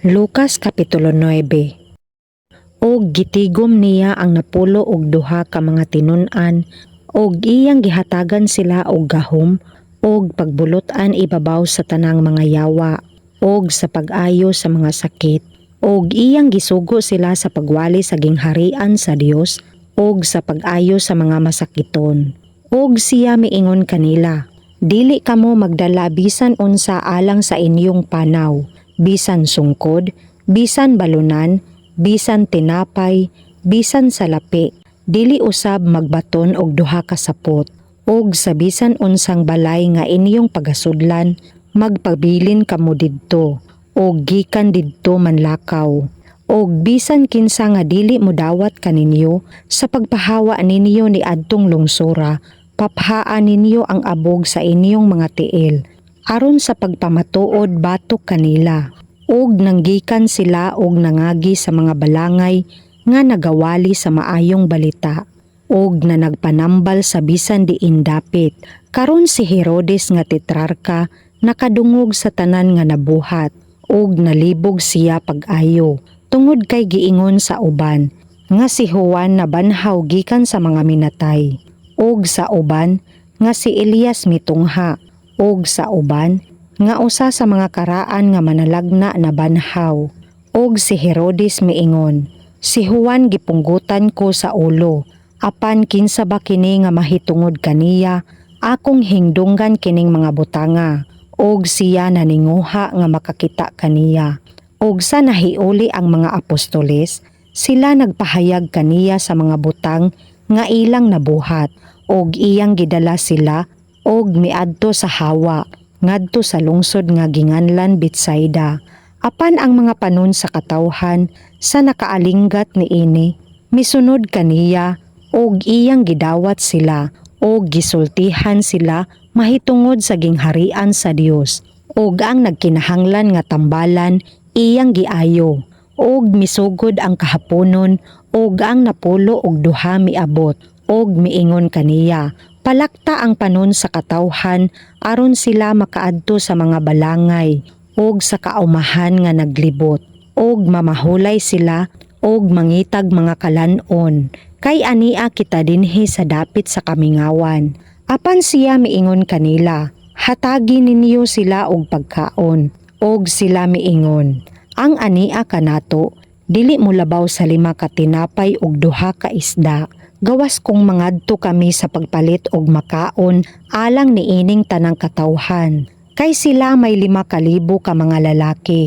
Lucas Kapitulo 9. Og gitigom niya ang 12 ka mga tinun-an og iyang gihatagan sila og gahom og pagbulot-an ibabaw sa tanang mga yawa og sa pag-ayo sa mga sakit, og iyang gisugo sila sa pagwali sa gingharian sa Dios og sa pag-ayo sa mga masakiton. Og siya miingon kanila, "Dili kamo magdala bisan unsa alang sa inyong panaw, bisan sungkod, bisan balunan, bisan tinapay, bisan salapi. Dili usab magbaton og duha ka sapot. Og sa bisan unsang balay nga inyong pagasudlan, magpabilin kamo didto, og gikan didto manlakaw. Og bisan kinsa nga dili modawat kaninyo sa pagpahawa ninyo ni adtong lungsora, paphaa ninyo ang abog sa inyong mga tiil aron sa pagpamatuod batok kanila." Og nanggikan sila og nangagi sa mga balangay nga nagawali sa maayong balita og na nagpanambal sa bisan diin dapit. Karon si Herodes nga tetrarka nakadungog sa tanan nga nabuhat, og nalibog siya pag-ayo tungod kay giingon sa uban nga si Juan nabanhaw gikan sa mga minatay, og sa uban nga si Elias mitungha, og sa uban nga usa sa mga karaan nga manalagna nabanhaw. Og si Herodes miingon, "Si Juan gipunggutan ko sa ulo, apan kinsa ba kini nga mahitungod kaniya akong hingdunggan kining mga butanga?" Og siya naninguha nga makakita kaniya. Og sa nahiuli ang mga apostoles, sila nagpahayag kaniya sa mga butang nga ilang nabuhat, og iyang gidala sila og miadto sa hawa ngadto sa lungsod nga ginganlan Betsaida. Apan ang mga panon sa katawhan sa nakaalinggat niini misunod kaniya, og iyang gidawat sila og gisultihan sila mahitungod sa gingharian sa Dios, og ang nagkinahanglan nga tambalan iyang giayo. Og misugod ang kahaponon og ang 12 miabot og miingon kaniya, "Palakta ang panon sa katawhan aron sila makaadto sa mga balangay og sa kaumahan nga naglibot og mamahulay sila og mangitag mga kalan-on, kay ania kita dinhi sa dapit sa kamingawan." Apan siya miingon kanila, "Hatagi ninyo sila og pagkaon." Og sila miingon, "Ang ania kanato dili molabaw sa lima ka tinapay ug duha ka isda, gawas kung mangadto kami sa pagpalit og makaon alang niining tanang katawhan." Kay sila may 5,000 ka mga lalaki.